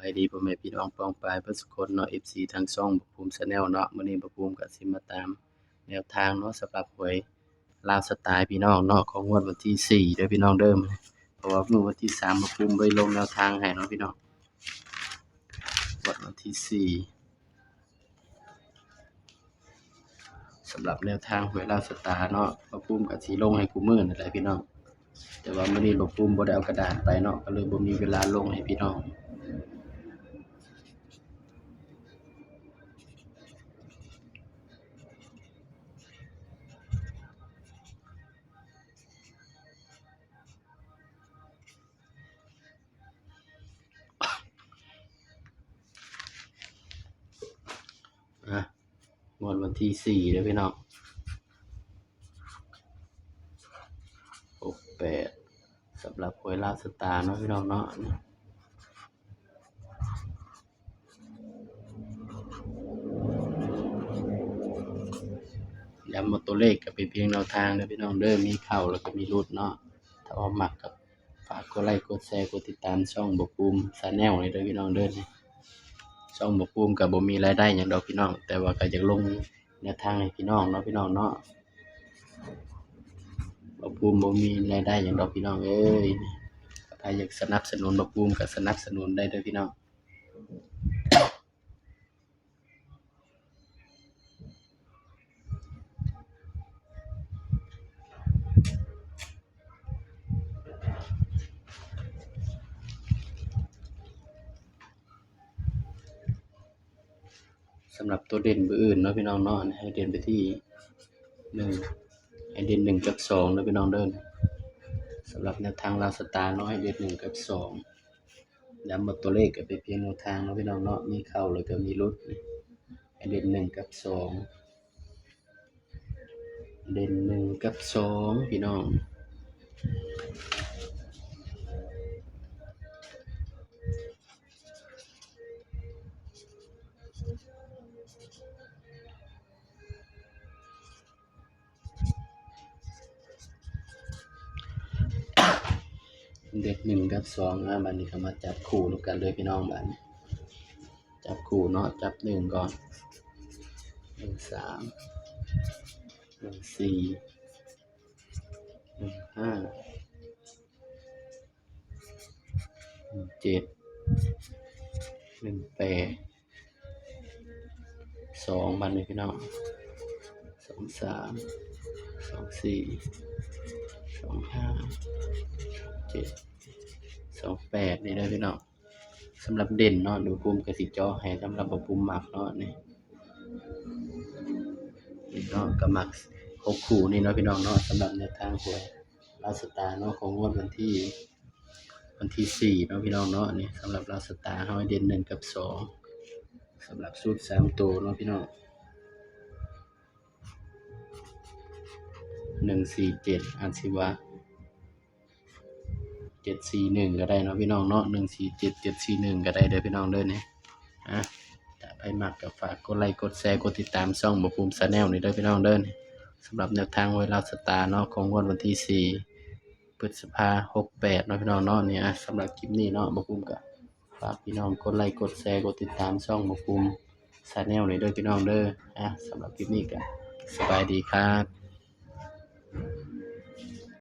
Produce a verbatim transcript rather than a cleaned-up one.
ายดีพ่อแม่พี่น้องป้องปายเบิดสุคนเนาะ เอฟซี ทางช่องบ่าวภูมิ Channel เนาะ มื้อนี้บ่าวภูมิก็สิมาตามแนวทางเนาะ สำหรับหวยลาวสตาร์พี่น้องเนาะ ของงวดวันที่สี่เด้อพี่น้องเด้อ เพราะว่ามื้อวันที่สามบ่าวภูมิบ่ได้ลงแนวทางให้เนาะพี่น้อง งวดวันที่สี่ สำหรับแนวทางหวยลาวสตาร์เนาะ บ่าวภูมิก็สิลงให้คู่มื้อนั่นแหละพี่น้อง แต่ว่ามื้อนี้บ่าวภูมิบ่ได้เอากระดาษไปเนาะ ก็เลยบ่มีเวลาลงให้พี่น้อง อ่ะ งวดวันที่สี่เด้อพี่น้อง หกแปด สำหรับหวยลาวสตาร์เนาะพี่น้องเนาะ ย้ำว่าตัวเลขก็เป็นเพียงแนวทางเด้อพี่น้องเด้อ มีเข้าแล้วก็มีหลุดเนาะ ถ้าว่ามักก็ฝากกดไลค์กดแชร์กดติดตามช่องบ่าวภูมิ Channel นี่เด้อพี่น้องเด้อ ช่องบ่าวภูมิก็บ่มีรายได้หยังดอกพี่น้อง แต่ว่าก็อยากลงแนวทางให้พี่น้องเนาะพี่น้องเนาะ บ่าวภูมิบ่มีรายได้หยังดอกพี่น้องเอ้ย ถ้าอยากสนับสนุนบ่าวภูมิก็สนับสนุนได้เด้อพี่น้อง สำหรับตัวเด่นมื้ออื่นเนาะพี่น้องเนาะ ให้เด่นไปที่หนึ่ง ให้เด่นหนึ่งกับสองเด้อพี่น้องเด้อ สำหรับแนวทางลาวสตาร์เนาะ ให้เด่นหนึ่งกับสอง ย้ำว่าตัวเลขก็เป็นเพียงแนวทางเนาะพี่น้องเนาะ มีเข้าแล้วก็มีหลุด ให้เด่นหนึ่งกับสอง เด่นหนึ่งกับสองพี่น้อง เด่นหนึ่งกับสอง อ่ะ บัดนี้ก็มาจับคู่นำกันเลยพี่น้อง บัดนี้ จับคู่เนาะ จับหนึ่งก่อน หนึ่งสาม หนึ่งสี่ หนึ่งห้า หนึ่งเจ็ด หนึ่งแปด สอง บัดนี้พี่น้อง สองสาม สองสี่ สองห้า เจ็ด สองแปด นี่เด้อพี่น้อง สำหรับเด่นเนาะ บ่าวภูมิก็สิเจาะให้สำหรับบ่าวภูมิมักเนาะ นี่ นี่เนาะ ก็มักหกคู่นี่เนาะพี่น้องเนาะ สำหรับแนวทางหวยลาวสตาร์เนาะ ของงวดวันที่ วันที่สี่เนาะพี่น้องเนาะ นี่สำหรับลาวสตาร์เฮาเด่นหนึ่งกับสอง สำหรับชุดสามตัวเนาะพี่น้อง หนึ่งสี่เจ็ด อาจสิว่า เจ็ดสี่หนึ่ง ก็ได้เนาะพี่น้องเนาะ หนึ่งสี่เจ็ด เจ็ดสี่หนึ่ง ก็ได้เด้อพี่น้องเด้อ นี่ อ่ะ ถ้าไผมักก็ฝากกดไลค์กดแชร์กดติดตามช่องบ่าวภูมิ Channel นี่เด้อพี่น้องเด้อ นี่ สำหรับแนวทางหวยลาวสตาร์เนาะ ของงวดวันที่สี่ พฤษภา หกแปด เนาะพี่น้องเนาะ นี่ อ่ะ สำหรับคลิปนี้เนาะ บ่าวภูมิก็ฝากพี่น้องกดไลค์กดแชร์กดติดตามช่องบ่าวภูมิ Channel นี่เด้อพี่น้องเด้อ อ่ะ สำหรับคลิปนี้ก็สบายดีครับ